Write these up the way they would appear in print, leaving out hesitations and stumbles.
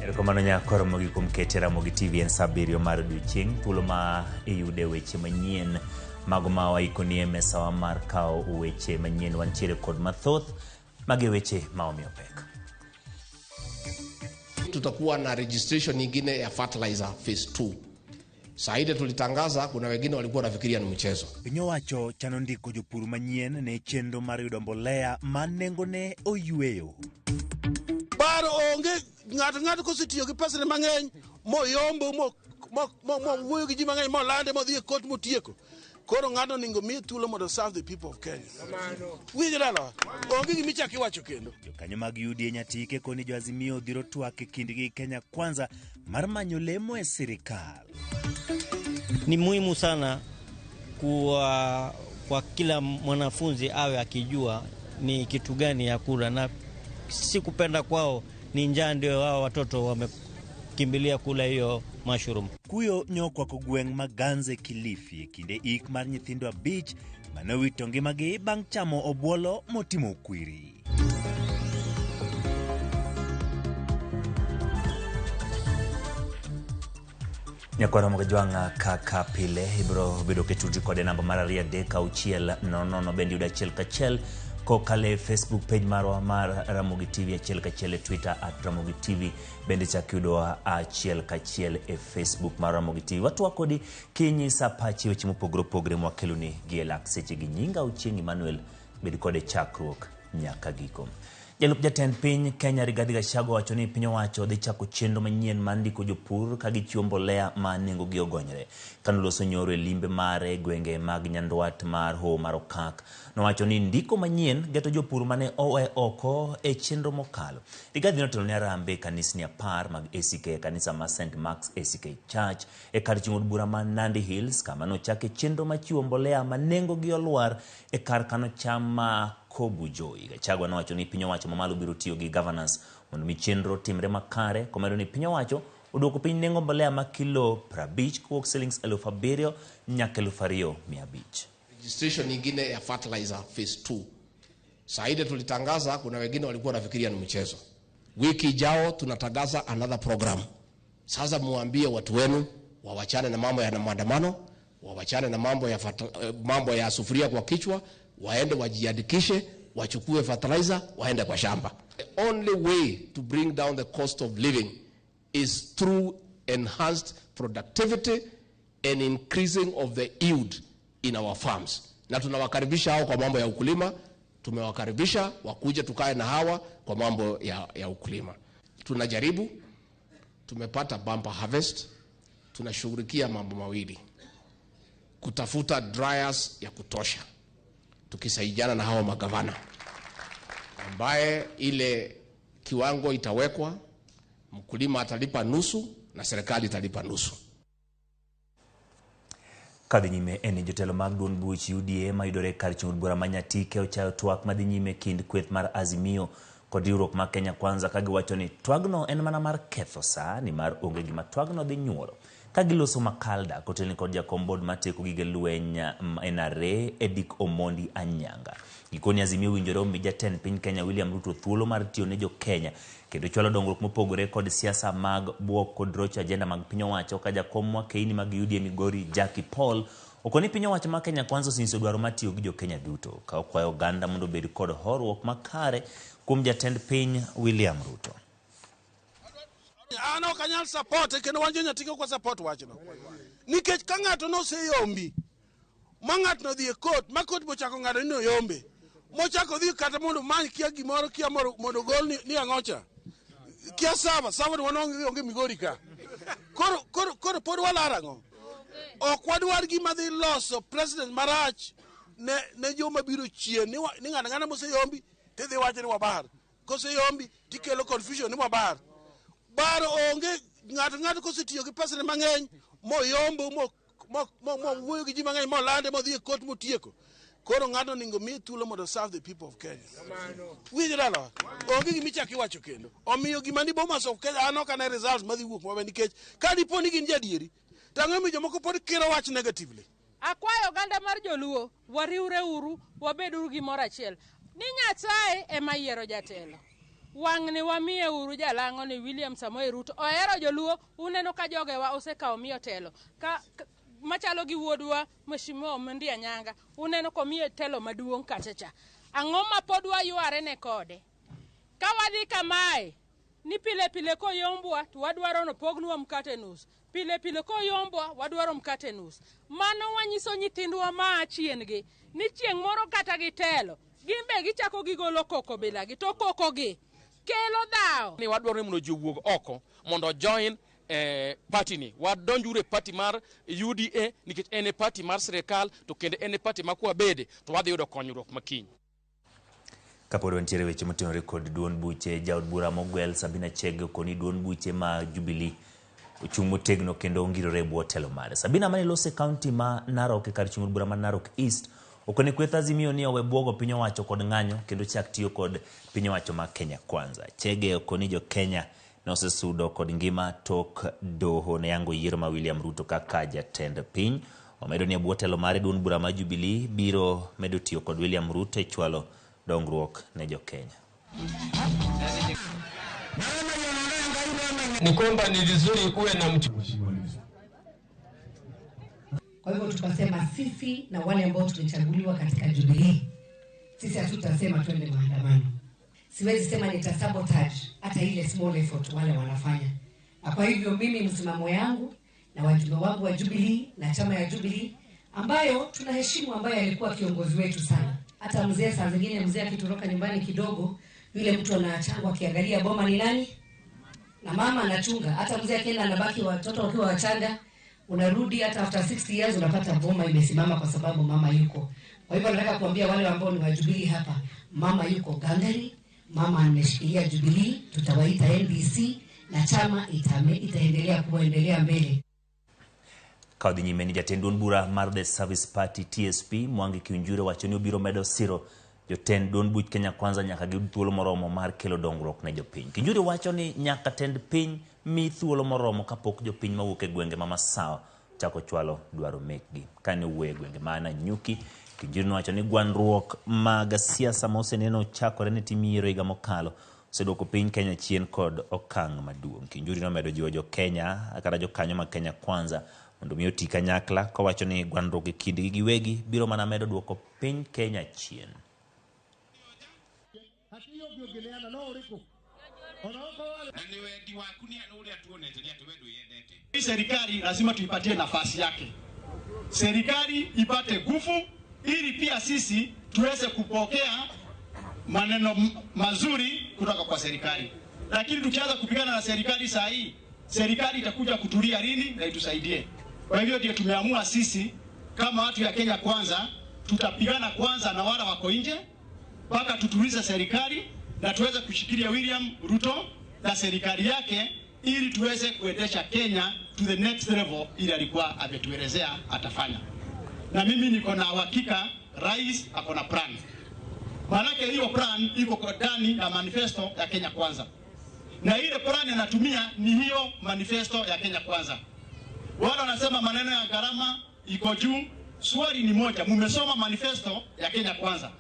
Erokamano nyakoro mogik kuom kete Ramogi TV en saa abiriyo mar odiochieng' thuolo ma iyude weche manyien mago ma waikoni e mesawa mar kawo weche manyien wantiere kod mathoth mage weche ma omiyo pek. Tutakuwa na registration nyingine ya fertilizer phase 2. Saa ile tulitangaza, kuna wengine walikuwa wanafikiria ni mchezo. Piny owacho chano ndiko jopur manyien ne chenro mar yudo mbolea ma nengone oyueyo. Baro onge ng'ato ng'ato kosetiyo gi pesane mang'eny moyombo mowuoyo gi ji mang'eny molande modhi e kot motieko. Koro ng'ato onego miye thuolo mondo serve the people of Kenya. Winjo dalawa? Onge gima ichako iwacho kendo. Jokanyo mag UDA Nyatike koni jo Azimio dhiro twak e kindgi Kenya Kwanza mar manyo lemo e sirikal. Ni muhimu sana kuwa kwa kila mwanafunzi awe akijua ni kitu gani ya kula, na si kupenda kwao, ni njaa ndio wao watoto wamekimbilia kula hiyo mushroom. Kuyo nyokwako gweng' ma Ganze Kilifi e kinde ik mar nyithindo abich mane owito ngimagi bang' chamo obuolo motimo kwiri. Nyakwara Mogajwang'a kaka pile ibiro bedo kitudri kode namba mar 236 00 bende yudo achiel kachiel kokalo e Facebook page marwa mar Ramogi TV achiel kachiel e Twitter at Ramogi TV bende chak yudowa achiel kachiel e Facebook mar Ramogi TV. Watwa kodi kinyisa pachi weche mopogore opogore mwakeloni gi e lak seche gi nyinga Ochieng' Emmanuel bed kode chakruok nyaka giko. Jalup jatend piny Kenya Rigathi Gachagua owacho ni piny owacho dhi chako chenro manyien mar ndiko jopur ka gichiwo mbolea ma nengogi ogonyre. Kane oloso nyoro e limbe mare e gwenge mag Nyandwat mar Hoho mar Okak, nowacho ni ndiko manyien geto jopur mane owe oko e chenro mokalo. Rigathi notelo ne harambee e kanisni 10 mag ACK e kanisa mar St Mark's ACK Church e kar chung' od bura ma Nandi Hills kama nochake chenro mar chiwo mbolea ma nengogi olwar e kar kano cham ma Kobujoi. Gachagua nowacho ni piny owacho mamalo biro tiyo gi governance mondo mi chenro timre makare komedo ni piny owacho oduoko piny nengo mbolea ma kilo 50 kowuok silings 7,000 nyaka 2,500. Registration nyingine ya fertilizer phase 2. Saa ile tulitangaza, kuna wengine walikuwa wanafikiria ni mchezo. Wiki ijao tunatangaza another program. Sasa muambie watu wenu wawachane na mambo ya maandamano, wawachane na mambo ya mambo ya sufuria kwa kichwa, waende wajiandikishe, wachukue fertilizer, waende kwa shamba. The only way to bring down the cost of living is through enhanced productivity and increasing of the yield in our farms. Na tunawakaribisha hao kwa mambo ya ukulima, tumewakaribisha wakuje tukae na hawa kwa mambo ya ukulima. Tunajaribu, tumepata bumper harvest, tunashughulikia mambo mawili. Kutafuta dryers ya kutosha, tukisaidiana na hawa magavana, ambaye ile kiwango itawekwa, mkulima atalipa nusu na serikali italipa nusu. Kadhi nyime en ni jotelo mag duond buch UDA mayudore kar chung' od bura ma Nyatike ochayo twak madhi nyime kind kweth mar Azimio kod riwruok mar Kenya Kwanza ka giwacho ni twagno en mana mar ketho saa nimar onge gima twagno dhi nyuolo. Ka giloso Makalda kotelni kod jakom board mateko gige lweny NRA Edick Omondi Anyanga. Gikoni Azimio owinjore omi jatend piny Kenya William Ruto thuolo mar tiyo ne jo Kenya kendo chwalo dongruok mopogore kod siasa mag buok kod rocho ajenda mag piny owacho ka jakom mwakeini mag UDA Migori Jackie Paul okoni piny owacho ma Kenya Kwanza osenyiso dwaro mar tiyo gi jo Kenya duto ka okwayo oganda mondo obed kod horuok makare kuom jatend piny William Ruto. An ok anyal support kendo wan jo Nyatike ok wa support wachno. Nikech ka ng'ato noseyombi ma ng'atno odhi e court ma court bochako ng'ado ni oyombe mochako odhi kata mondo omany kia gimoro kia mondo ogol ni ang'ocha kia sava sava to wan onge Migori ka koro pod walar ang'o? Ok wadwar gima dhi loso president marach ne joma biro chien ni ng'ato ang'ata moseyombi tidhi wacho ni wabar koseyombi tikelo confusion ni wabar bar onge ng'ato ng'ato kosetiyo gi pesane mang'eny moyombo mowuoyo gi ji mang'eny molande modhi e court motieko. Koro ng'ato onego miye thuolo mondo serve the people of Kenya. Winjo dalawa? Onge gima ichako iwacho kendo. Omiyo gima ni Bomas of Kenya an ok ane results madhi wuok maber nikech ka dipo ni gin jadieri to ang'o momiyo jomoko pod kiro wach negatively. Akwayo oganda mar joluo wariwre uru wabed uru gimoro achiel. Ni Nyasaye ema yiero jatelo. Wang'ni wamiye uru jalang'o ni William Samoei Ruto ohero joluo. Uneno ka jogewa osekawo miyo telo ka machalo gi wuodwa Mheshimiwa Omondi Anyanga, uneno komiye telo maduong' kacha cha. Ang'o ma pod wayware ne kode? Ka wadhi kamae ni pile pile koyombwa to wadwaro nopognwa mkate nus, pile pile koyombwa wadwaro mkate nus. Mano wanyiso nyithindwa maa chien gi ni chieng' moro kata gitelo gin be gichako gigolo koko bilagi to koko gi kelo dhawo. Ni wadwaro ni mondo ji owuog oko mondo join party ni. Wadonjuru e party mar UDA nikech en e party mar sirikal to kendo en e party ma kwabede to wadhi yudo konyruok makiny. Kapod wantiere weche motenore kod duond buche, jaod bura mogwel Sabina Chege okoni duond buche ma Jubilee ochung' motegno kendo ongirore e bwo telo mare. Sabina mane loso e kaunti ma Narok e kar chung' od bura ma Narok East okone kweth Azimio ni owe buogo piny owacho kod ng'anyo kendo chak tiyo kod piny owacho ma Kenya Kwanza. Chege okoni jo Kenya ne osesudo kod ngima tok doho ne yango yiero ma William Ruto kaka jatend piny. Omedo ni e bwo telo mare duond bura ma Jubilee biro medo tiyo kod William Ruto e chwalo dongruok ne jo Kenya. Ni kwamba ni vizuri uwe na mtu. Kwa hivyo tukasema sisi na wale ambao tulichaguliwa katika Jubilee, sisi hatutasema twende maandamano. Siwezi sema nita sabotage hata ile small effort wale wanafanya. Na kwa hivyo mimi msimamo yangu na wajumbe wangu wa Jubilee na chama ya Jubilee ambayo tunaheshimu, ambaye alikuwa kiongozi wetu sana. Hata mzee saa zingine mzee akitoroka nyumbani kidogo, yule mtu anachangwa akiangalia boma ni nani, na mama anachunga. Hata mzee akienda anabaki watoto wakiwa wachanga, unarudi hata after 60 years unapata boma imesimama kwa sababu mama yuko. Kwa hivyo nataka kuambia wale ambao ni wa Jubilee hapa, mama yuko gangari, mama ameshikilia Jubilee, tutawaita NDC na chama itaendelea kuendelea mbele. Ka odhi nyime ni jatend duond bura mar The Service Party TSP Mwangi Kiunjure wacho ni obiro medo siro jotend duond buch Kenya Kwanza nyaka giyud thuolo moromo mar kelo dongruok ne jopiny. Kiunjure wacho ni nyaka tend piny mi thuolo moromo kapok jopiny mawuok e gwenge ma Masawa chako chwalo dwaro mekgi. Kane owuoyo e gwenge ma Nanyuki, Kiunjure nowacho ni gwandruok mag siasa ma oseneno chakore ne tim yiero higa mokalo oseduoko piny Kenya chien kod okang' maduong'. Kiunjuri nomedo jiwo jo Kenya kata jokanyo mag Kenya Kwanza mondo mi oti kanyakla kowacho ni gwandruok e kindgi giwegi biro mana medo duoko piny Kenya chien. Hii serikali lazima tuipatie nafasi yake. Serikali ipate nguvu ili pia sisi tuweze kupokea maneno mazuri kutoka kwa serikali. Lakini tukianza kupigana na serikali saa hii, serikali itakuja kutulia lini na itusaidie. Kwa hivyo ndio tumeamua sisi kama watu ya Kenya Kwanza, tutapigana kwanza na wale wako nje mpaka tutulize serikali na tuweze kushikilia William Ruto na serikali yake ili tuweze kuendesha Kenya to the next level ile alikuwa ametuelezea atafanya. Na mimi niko na uhakika rais ako na plan. Maanake hiyo plan iko kwa ndani ya manifesto ya Kenya Kwanza. Na ile plan anatumia ni hiyo manifesto ya Kenya Kwanza. Wale wanasema maneno ya gharama iko juu, swali ni moja, mmesoma manifesto ya Kenya Kwanza.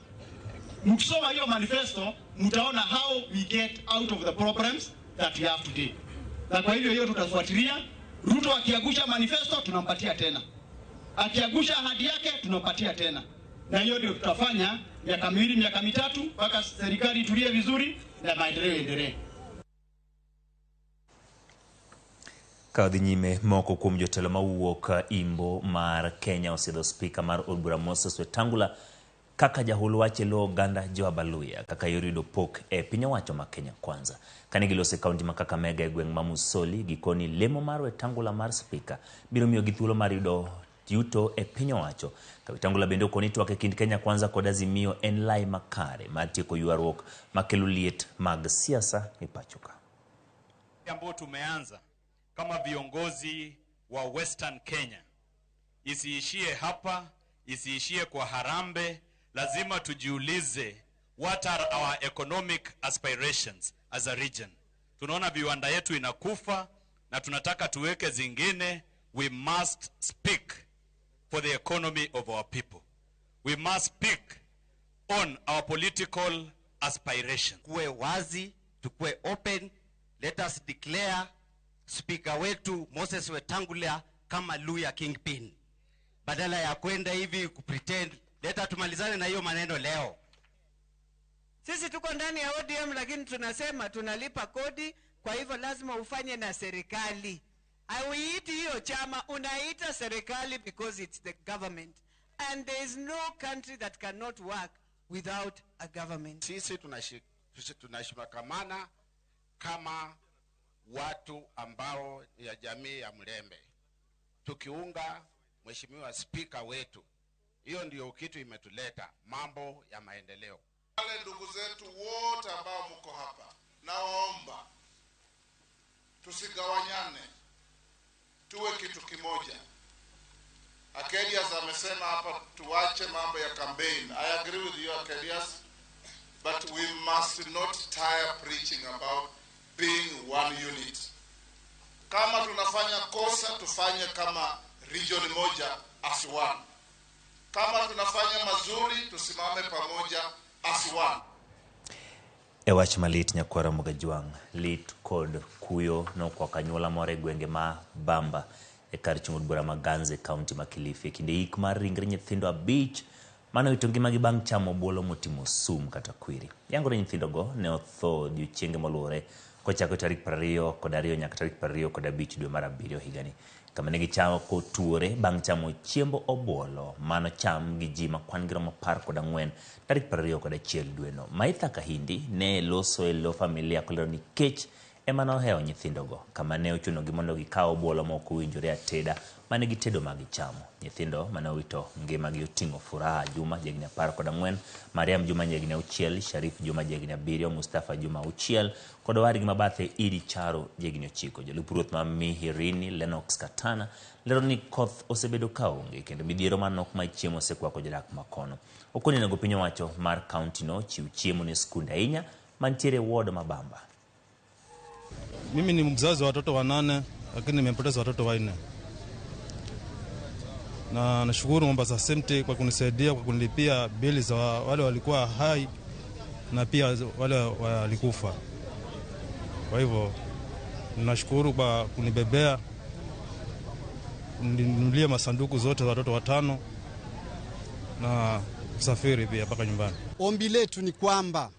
Mkisoma hiyo manifesto mtaona how we get out of the problems that we have today. Na kwa hivyo hiyo tutafuatilia. Ruto akiagusha manifesto tunampatia tena. Akiagusha ahadi yake tunampatia tena. Na hiyo ndio tutafanya miaka miwili, miaka mitatu mpaka serikali itulie vizuri na maendeleo yaendelee. Ka odhi nyime, moko kuom jotelo mawuok imbo mar Kenya osidho spika mar od bura Moses Wetangula kaka jahul wach e lo oganda Joab Aluya kaka yor yudo pok e piny owacho ma Kenya Kwanza. Kane giloso e kaunti ma Kakamega e gweng' ma Musoli, gikoni lemo mar Wetangula mar spika biro miyogi thuolo mar yudo yuto e piny owacho. Ka Wetangula bende okoni twak e kind Kenya Kwanza kod Azimio en lai makare mar tieko ywaruok makelo liet mag siasa e pacho ka. Ambao tumeanza kama viongozi wa Western Kenya isiishie hapa, isiishie kwa harambee. Lazima tujiulize, what are our economic aspirations as a region? Tunaona viwanda yetu inakufa na tunataka tuweke zingine. We must speak for the economy of our people. We must speak on our political aspirations. Kuwe wazi, Tukue open, let us declare speaker wetu Moses Wetangula kama Luya Kingpin, badala ya kwenda hivi kupretend. Leta tumalizane na hiyo maneno leo. Sisi tuko ndani ya ODM lakini tunasema tunalipa kodi, kwa hivyo lazima ufanye na serikali. Hauiiti hiyo chama, unaita serikali because it's the government. And there is no country that cannot work without a government. Sisi tunashikamana kama watu ambao ni ya jamii ya Mlembe, tukiunga Mheshimiwa Spika wetu. Hiyo ndiyo kitu imetuleta mambo ya maendeleo. Wale ndugu zetu wote ambao mko hapa, nawaomba tusigawanyane, tuwe kitu kimoja. Akedias amesema hapa tuache mambo ya campaign. I agree with you, Akedias, but we must not tire preaching about being one unit. Kama tunafanya kosa tufanye kama region moja as one. Kama tunafanya mazuri tusimame pamoja as one. E wach malit nyakwara Mogajwang', lit kod kuyo nokwako anyuola moro e gwenge ma Bamba e kar chung' od bura ma Ganze, kaunti ma Kilifi. E kinde yik mar ringre nyithindo 5 mane owito ngimagi bang' chamo obuolo motimo sum kata kwiri. Yangore nyithindogo ne otho odiochienge moluwore kochako tarik 22 nyaka tarik 25 dwe mar 7 higani, kama ne gichako tuore bang' chamo chiemb obuolo mano cham gi ji ma kwan gi romo 14 tarik 21 dweno. Maitha Kahindi ne loso e lo familia kolero ni kech ema nohewo nyithindogo, kama ne ochunogi mondo gikaw obuolo ma ok owinjore ateda mane gitedo ma gichamo. Nyithindo mane owito ngimagi oting'o Furaha Juma jahigni 14, Mariam Juma jahigni 6, Sharif Juma jahigni 7, Mustafa Juma 6 kod owadgi mabathe Idi Charo jahigni 9. Jalup ruoth ma Mihirini Lennox Katana lero ni koth osebedo kaonge kendo midhiero manok mar chiemo osekwako jodak makono. Okoni onego piny owacho mar kaunti no chiw chiemo ne skunde ahinya mantiere e ward ma Bamba. Mimi ni mzazi wa watoto 8 lakini nimepoteza watoto 4. Na nashukuru Mombasa City kwa kunisaidia kwa kunilipia bili za wale walikuwa hai na pia wale walikufa. Kwa hivyo nashukuru kwa kunibebea, kuninunulia masanduku zote za watoto 5 na usafiri pia mpaka nyumbani. Ombi letu ni kwamba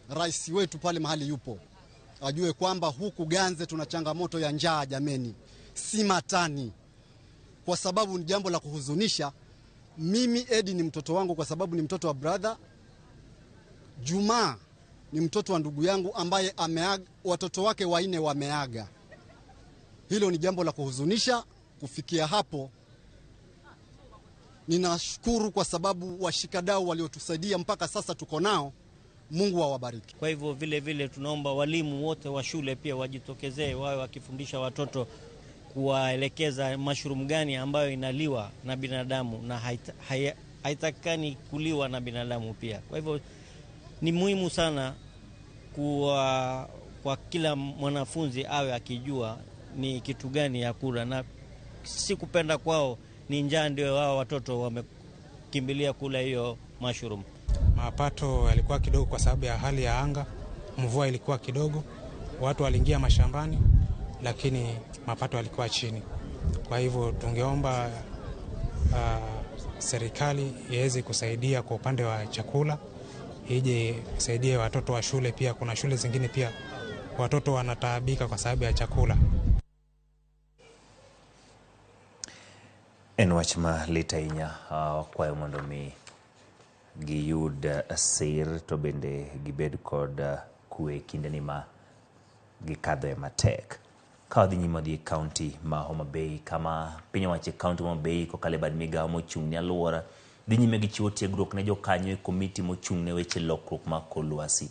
rais wetu pale mahali yupo ajue kwamba huku Ganze tuna changamoto ya njaa jameni, si matani. Kwa sababu ni jambo la kuhuzunisha. Mimi Edi ni mtoto wangu kwa sababu ni mtoto wa brother. Juma ni mtoto wa ndugu yangu ambaye ameaga, watoto wake 4 wameaga. Hilo ni jambo la kuhuzunisha. Kufikia hapo ninashukuru kwa sababu washikadau waliotusaidia mpaka sasa tuko nao. Mungu awabariki. Kwa hivyo vile vile tunaomba walimu wote wa shule pia wajitokezee, wawe wakifundisha watoto, kuwaelekeza mushroom gani ambayo inaliwa na binadamu na haitakani kuliwa na binadamu pia. Kwa hivyo ni muhimu sana kwa kila mwanafunzi awe akijua ni kitu gani ya kula, na si kupenda kwao ni njaa ndio wao watoto wamekimbilia kula hiyo mushroom. Mapato yalikuwa kidogo kwa sababu ya hali ya anga, mvua ilikuwa kidogo, watu waliingia mashambani lakini mapato yalikuwa chini. Kwa hivyo tungeomba serikali iweze kusaidia kwa upande wa chakula, ije isaidie watoto wa shule pia. Kuna shule zingine pia watoto wanataabika kwa sababu ya chakula. En wach malit ahinya, wakwayo mondo mi giyud sir to bende gibed kod kwe kindeni ma gikadhoe matek. Ka wadhi nyime wadhi e kaunti ma Homa Bay, kama piny owacho e kaunti ma Homa Bay kokalo e bad migawo mochung' ne alwora dhi nyime gi chiwo tiegruok ne jokanyo e komiti mochung' ne weche lokruok mag kor lwasi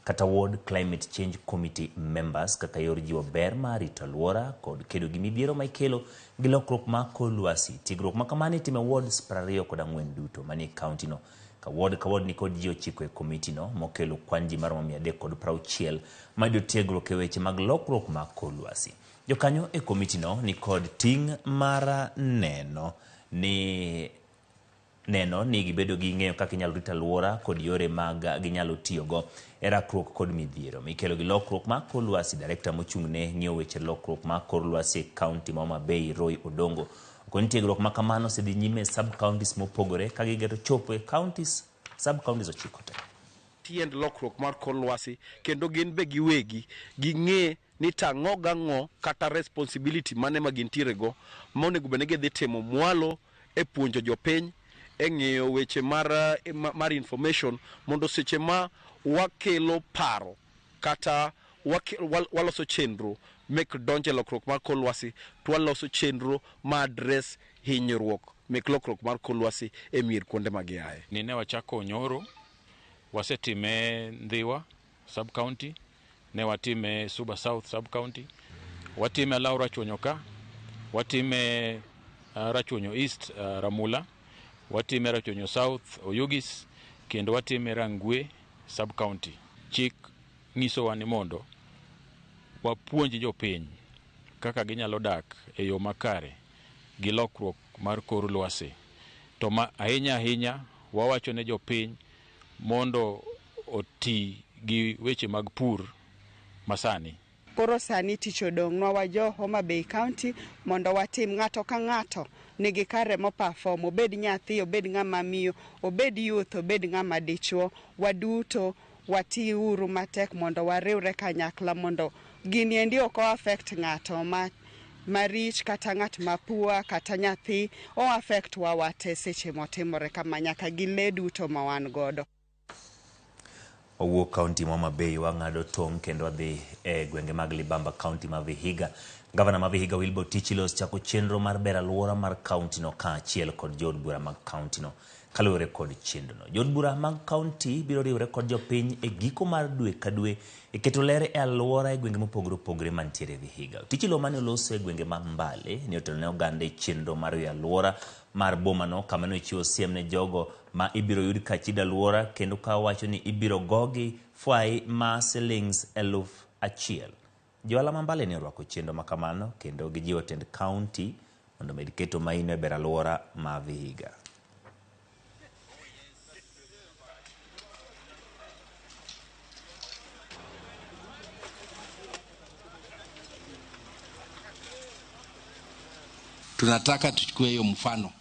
kata Ward Climate Change Committee members kaka yor jiwo ber mar rito alwora kod kedo gi midhiero ma ikelo gi lokruok mag kor lwasi. Tiegruok ma kamano itimo e wards 24 duto manie kaunti no. Ka ward ka ward nikod ji 9 e komiti no mokelo kwan ji maromo 360 mayudo tiegruok e weche mag lokruok mag kor lwasi. Jokanyo e komiti no nikod ting' mar neno ni neno ni gibedo gi ng'eyo kaka inyalo rit alwora kod yore mag ginyalo tiyogo e rakruok kod midhiero mikelo gi lokruok mar kor lwasi. Direkta mochung' ne ng'iyo weche lokruok mar kor lwasi e kaunti ma Homa Bay, Roy Odongo, okoni tiegruok ma kamano osedhi nyime e sub counties mopogore ka gigeto chopo e counties sub counties 9 te. Tiend lokruok mar kor lwasi kendo gin be giwegi ging'e ni to ang'o gang'o kata responsibility mane ma gintiere go ma onego bed ni gidhi timo mwalo e puonjo jopiny e ng'iyo weche mar, mar information mondo seche ma wakelo paro kata waloso chenro mek donjo e lokruok mar kor lwasi to waloso chenro ma address hinyruok mek lokruok mar kor lwasi e mier kuonde ma giaye. Ni ne wachako nyoro, wasetime Ndhiwa sub county, ne watime Suba South sub county, watime Alao Rachuonyo ka, watime Rachuonyo East Ramula, watime Rachuonyo South Oyugis, kendo watime Rangwe sub county. Chik nyisowa ni mondo wapuonj jopiny kaka ginyalo dak e yo makare gi lokruok mar kor lwasi. To ma ahinya ahinya wawacho ne jopiny mondo oti gi weche mag pur masani. Koro sani tich odong'nwa wa jo Homa Bay County mondo watim ng'ato ka ng'ato nigi kare moperform, obed nyathi, obed ng'ama miyo, obed youth, obed ng'ama dichuo, waduto watiuru matek mondo wariwre kanyakla mondo gini endi ok o affect ng'ato ma marich kata ng'at ma poor kata nyathi, o affect wa wate seche motimore kama nyaka gi lee duto ma wan godo. Owuok kaunti ma Homa Bay wang'ado tong' kendo wadhi e gwenge mag Libamba kaunti ma Vihiga. Gavana ma Vihiga Wilbur Otichilo osechako chenro mar bero alwora mar kaunti no kaachiel kod jood bura mag kaunti no. Kaluwore kod chenrono, jood bura mag kaunti biro riwore kod jopiny e giko mar dwe ka dwe e keto ler e alwora e gwenge mopogore opogore mantiere Vihiga. Otichilo mane oloso e gwenge ma Mbale ne otelo ne oganda e chenro mar yweyo alwora mar bomano kama ne ochiwo siem ne jogo ma ibiro yud ka chido alwora kendo ka owacho ni ibiro gogi fwai ma silings 1000. Johala ma Mbale ne orwako chenro ma kamano kendo gijiwo tend kaunti mondo omed keto maino e bero alwora ma Vihiga. Tunataka tuchukue hiyo mfano,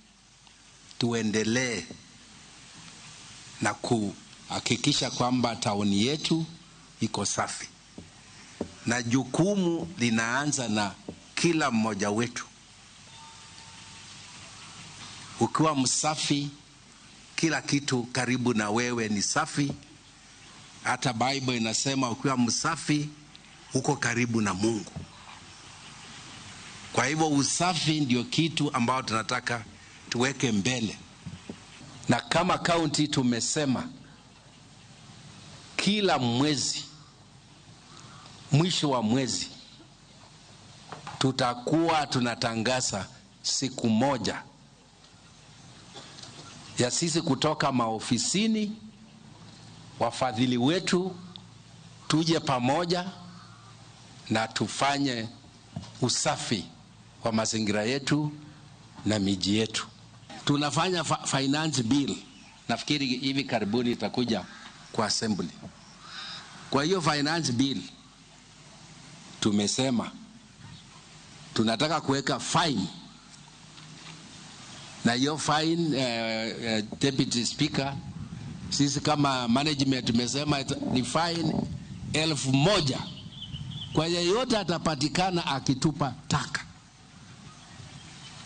tuendelee na kuhakikisha kwamba tauni yetu iko safi, na jukumu linaanza na kila mmoja wetu. Ukiwa msafi, kila kitu karibu na wewe ni safi. Hata Bible inasema ukiwa msafi uko karibu na Mungu. Kwa hivyo usafi ndio kitu ambao tunataka tuweke mbele. Na kama county tumesema kila mwezi, mwisho wa mwezi, tutakuwa tunatangaza siku moja ya sisi kutoka maofisini, wafadhili wetu, tuje pamoja na tufanye usafi wa mazingira yetu na miji yetu. Tunafanya finance bill, nafikiri hivi karibuni itakuja kwa assembly. Kwa hiyo finance bill tumesema tunataka kuweka fine, na hiyo fine Deputy Speaker, sisi kama management tumesema ni fine 1000 kwa yeyote atapatikana akitupa taka.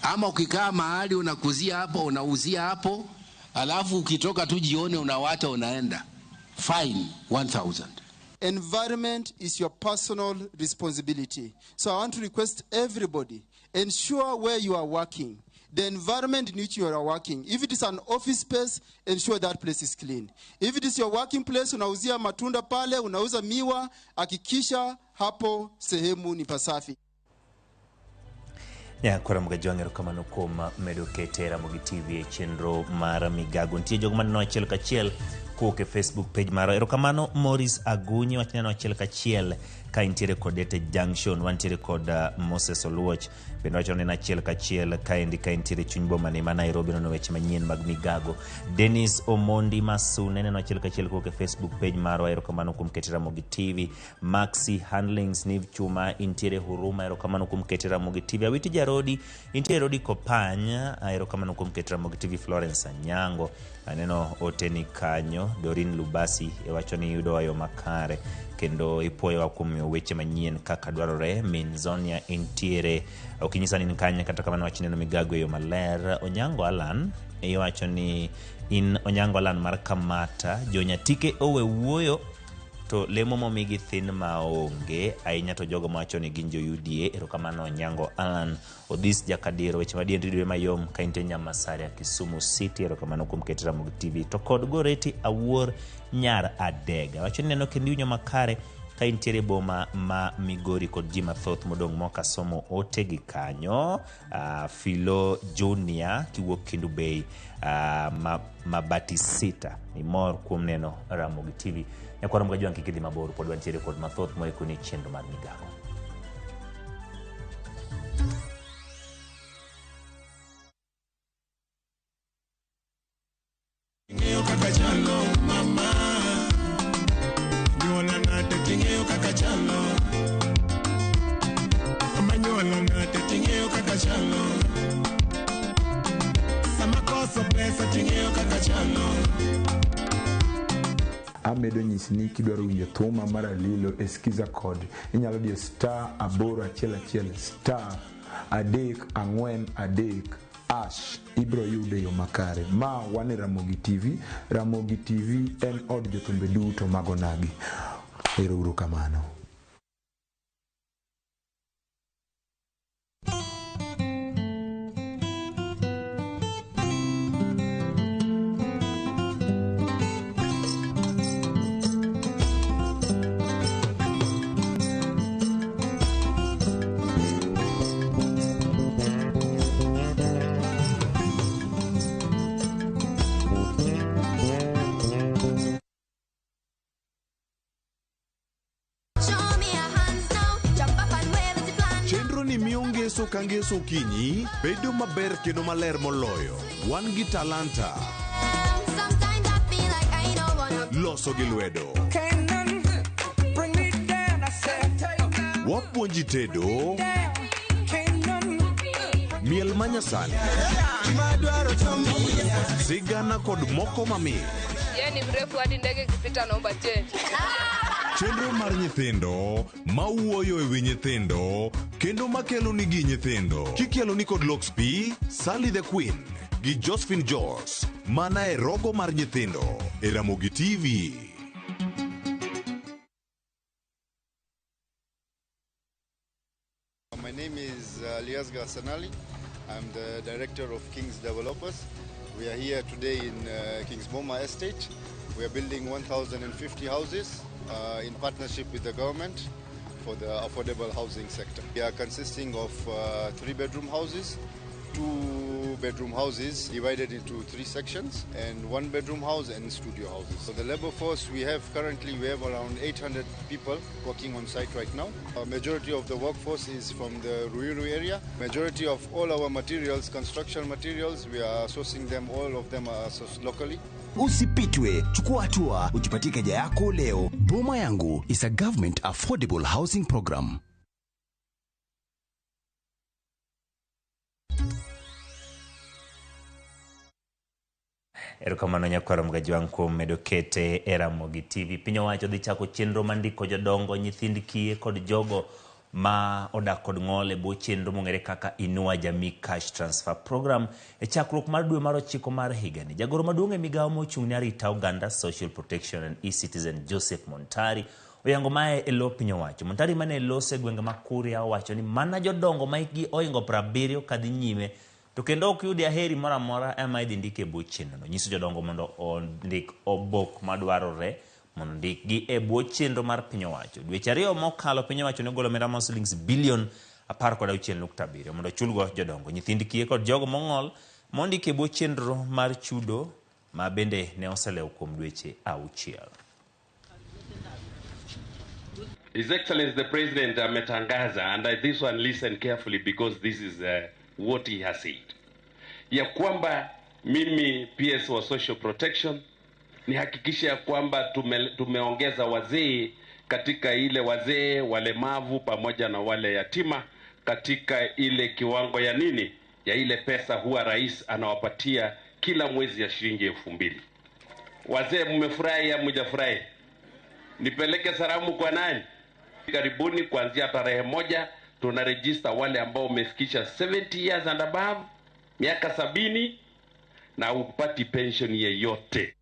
Ama ukikaa mahali unakuzia hapo, unauzia hapo, alafu ukitoka tu jioni unawacha unaenda. Fine 1000. Environment is your personal responsibility. So I want to request everybody, ensure where you are working, the environment in which you are working. If it is an office space, ensure that place is clean. If it is your working place, unauzia matunda pale, unauza miwa, hakikisha hapo sehemu ni pasafi. Nyakora Mgajwang' erokamano kuom medo kete Ramogi TV e chenro mar migago. Nitie jogo maneno achiel kachiel kowuok e Facebook page marwa. Erokamano Morris Agunyi, wach neno achiel kachiel ka intiere kod Ete Junction, wantiere kod Moses Oluoch bende wacho neno achiel kachiel kaendi ka intiere chuny boma ni ma Nairobi nono weche manyien mag migago. Dennis Omondi Masune neno achiel kachiel kowuok e Facebook page marwa, erokamano kuom kete Ramogi TV. Maxi Handlings Niv Chuma intiere Huruma, erokamano kuom kete Ramogi TV. Awiti Jarodi intiere Rodi Kopany, erokamano kuom kete Ramogi TV. Florence Anyango aneno oteni kanyo. Dorin Lubasi iwacho ni yudowa yo makare kendo ipuoyowa kuom miyo weche manyien kaka dwarore. Min Zonia intiere, ok inyisa ni in kanye, kata kamano wach neno migago e yo maler. Onyango Alan iwacho ni in Onyango Alan mar Kamata, jonyatike owe wuoyo to lemo momigi thin maonge ahinya to jogo mawacho ni gin jo UDA. Erokamano Onyango Alan. Odhis Jakadiro, weche madier ridore mayom ka intie Nyamasaria, Kisumu City. Erokamano kuom ket Ramogi TV. To kod Goreti Awuor Nyar Adega wacho ni neno kendo iwinjo makare ka intiere boma ma Migori kod ji mathoth modong' mok asomo ote gi kanyo. Filo Junior kiwuok Kendu Bay, Mabati Sita imor kuom neno Ramogi TV. Nyakwar Ramogi Ajwang' kik idhi mabor, pod wantiere kod mathoth moikoni chenro mar migago. Ing'eyo kaka chalo mama, nyuola nade ting'eyo kaka chalo mama, nyuola nade ting'eyo kaka chalo sama koso pesa ting'eyo kaka chalo. Amedo nyisi ni kidwaro winjo thuma mar Alilo e Skiza kod inyalo diyo star 811 star 3 4 3 hash ibro yude yo makare. Ma wan e Ramogi TV. Ramogi TV en od jothumbe duto mag onagi. Ero uru kamano. Chenro ni miyo ngeso ka ngeso okinyi bedo maber kendo maler moloyo. Wan gi talanta. Loso gi lwedo. Wapuonji tedo. Miel manyasani. Sigana kod moko mamit. Yeye ni mrefu hadi ndege ikipita naomba change. Chenro mar nyithindo mawuoyo e wi nyithindo kendo makelo nigi nyithindo kikelo ni kod Lox P, Sally the Queen gi Josephine Jos mana e rogo mar nyithindo e Ramogi TV. My name is Liasga Hassanali. I'm the director of King's Developers. We are here today in King's Boma Estate. We are building 1,050 houses in partnership with the government for the affordable housing sector. We are consisting of 3-bedroom houses, 2-bedroom houses divided into 3 sections, and 1-bedroom house and studio houses. So the labor force we have currently, we have around 800 people working on site right now. A majority of the workforce is from the Ruiru area. Majority of all our materials, construction materials, we are sourcing them, all of them are sourced locally. Usipitwe, chukua hatua, ujipatie keja yako leo. Boma Yangu is a government affordable housing program. Erokamano nyakwar Mgajwang' kuom medo kete e Ramogi TV. Piny owacho dhi chako chenro mar ndiko jodongo, nyithind kiye kod jogo ma odak kod ng'ol e bwo chenro mong'ere kaka Inua Jamii Cash Transfer Program e chakruok mar dwe mar 9 mar higani. Jagoro maduong' e migawo mochung' ne arita oganda, Social Protection and E-Citizen Joseph Montari oyango mae e lo piny owacho. Montari mane lose e gwenge ma Kuria owacho ni mana jodongo ma hikgi ohingo 70 kadhi nyime to kendo ok yudi aheri moro amora ema idhi ndike e bwo chenrono. Nyiso jodongo mondo ondik obok madwarore mondo ndikgi e bwo chenro mar piny owacho. Dweche 2 mokalo piny owacho nogolo omenda mar silings bilion 16.7 mondo ochulgo jodongo, nyithind kiye kod jogo mong'ol mondiki e bwo chenro mar chudo ma bende ne oselewo kuom dweche 6. His Excellency the President ametangaza, and this one listen carefully because this is what he has said, ya kwamba mimi PS wa Social Protection nihakikishe ya kwamba tumeongeza wazee katika ile wazee walemavu pamoja na wale yatima katika ile kiwango ya nini ya ile pesa huwa rais anawapatia kila mwezi ya shilingi 2000. Wazee mmefurahi au hamjafurahi? Nipeleke salamu kwa nani? Karibuni, kuanzia tarehe 1 tunarejista wale ambao wamefikisha 70 years and above, miaka 70, na upati pension yeyote.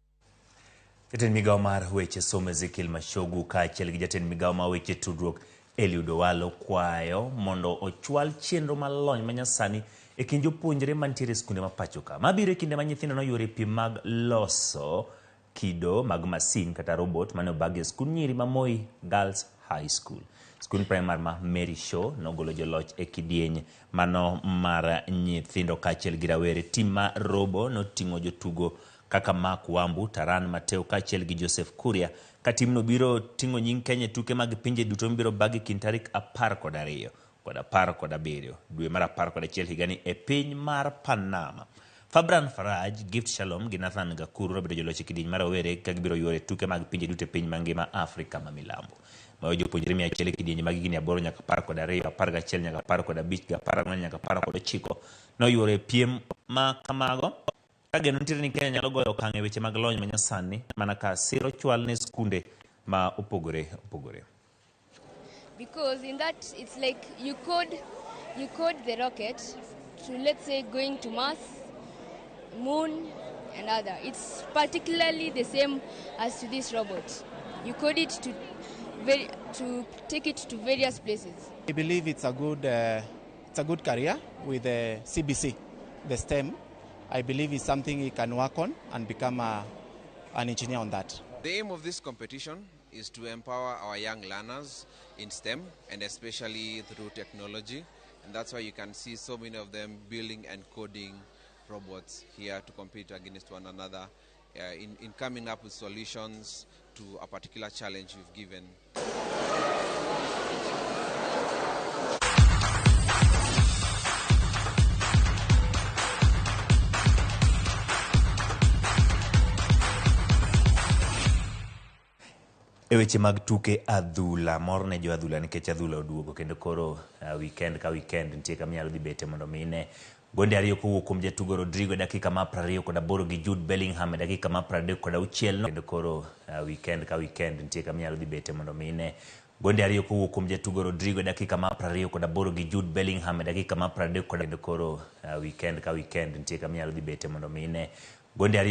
Jatend migawo mar weche somo Ezekiel Machogu kaachiel gi jatend migawo mar weche tudruok Eliud Owalo kwayo mondo ochwal chenro mar lony manyasani e kind jopuonjre mantiere e skunde ma pacho ka. Mabiro e kinde ma nyithindo noyuoro piem mag loso kido mag masin kata robot mane obagi e skund nyiri ma Moi Girls High School. Skund primar ma Mary Shaw nogolo joloch e kidieny mano mar nyithindo kaachiel gi rawere. Tim ma robo noting'o jotugo kaka Mark Wambu, Taran Mateo kaachiel gi Joseph Kuria. Ka timno biro ting'o nying Kenya e tuke mag pinje duto mibiro bagi kind tarik 12 kod 17 dwe mar 11 higani e piny mar Panama. Fabran Faraj, Gift Shalom gi Nathan Gakuru nobedo joloch e kidieny mar rowere ka gibiro yuoro e tuke mag pinje duto e piny mangima Afrika ma milambo. Mayo jopuonjre 100 e kidienje mag higni 8 nyaka 12, 11 nyaka 15, gi 14 nyaka 19 noyuoro e piem ma kamago. Ka geno nitiere ni Kenya nyalo goyo okang' e weche mag lony manyasani mana ka siro chwal ne skunde ma opogore opogore. Because in that it's like you code the rocket to, let's say, going to Mars, Moon and other. It's particularly the same as to this robot. You code it to take it to various places. I believe it's a good career with the CBC, the STEM. I believe it's something he can work on and become an engineer on that. The aim of this competition is to empower our young learners in STEM and especially through technology. And that's why you can see so many of them building and coding robots here to compete against one another in coming up with solutions to a particular challenge we've given. E weche mag tuke adhula, mor ne jo adhula nikech adhula oduogo kendo koro weekend ka weekend nitie kama inyalo dhi bete mondo mi ine gonde 2 kowuok kuom jatugo Rodrigo e dakika mar 28 gi Jude Bellingham e dakika mar 36. Kendo koro weekend ka weekend nitie kama inyalo dhi bete mondo mi ine gonde 2 kowuok kuom jatugo Rodrigo e dakika mar 28 gi Jude Bellingham e dakika mar 30. Kendo koro weekend ka weekend nitie kama inyalo dhi bete mondo mi ine gonde 2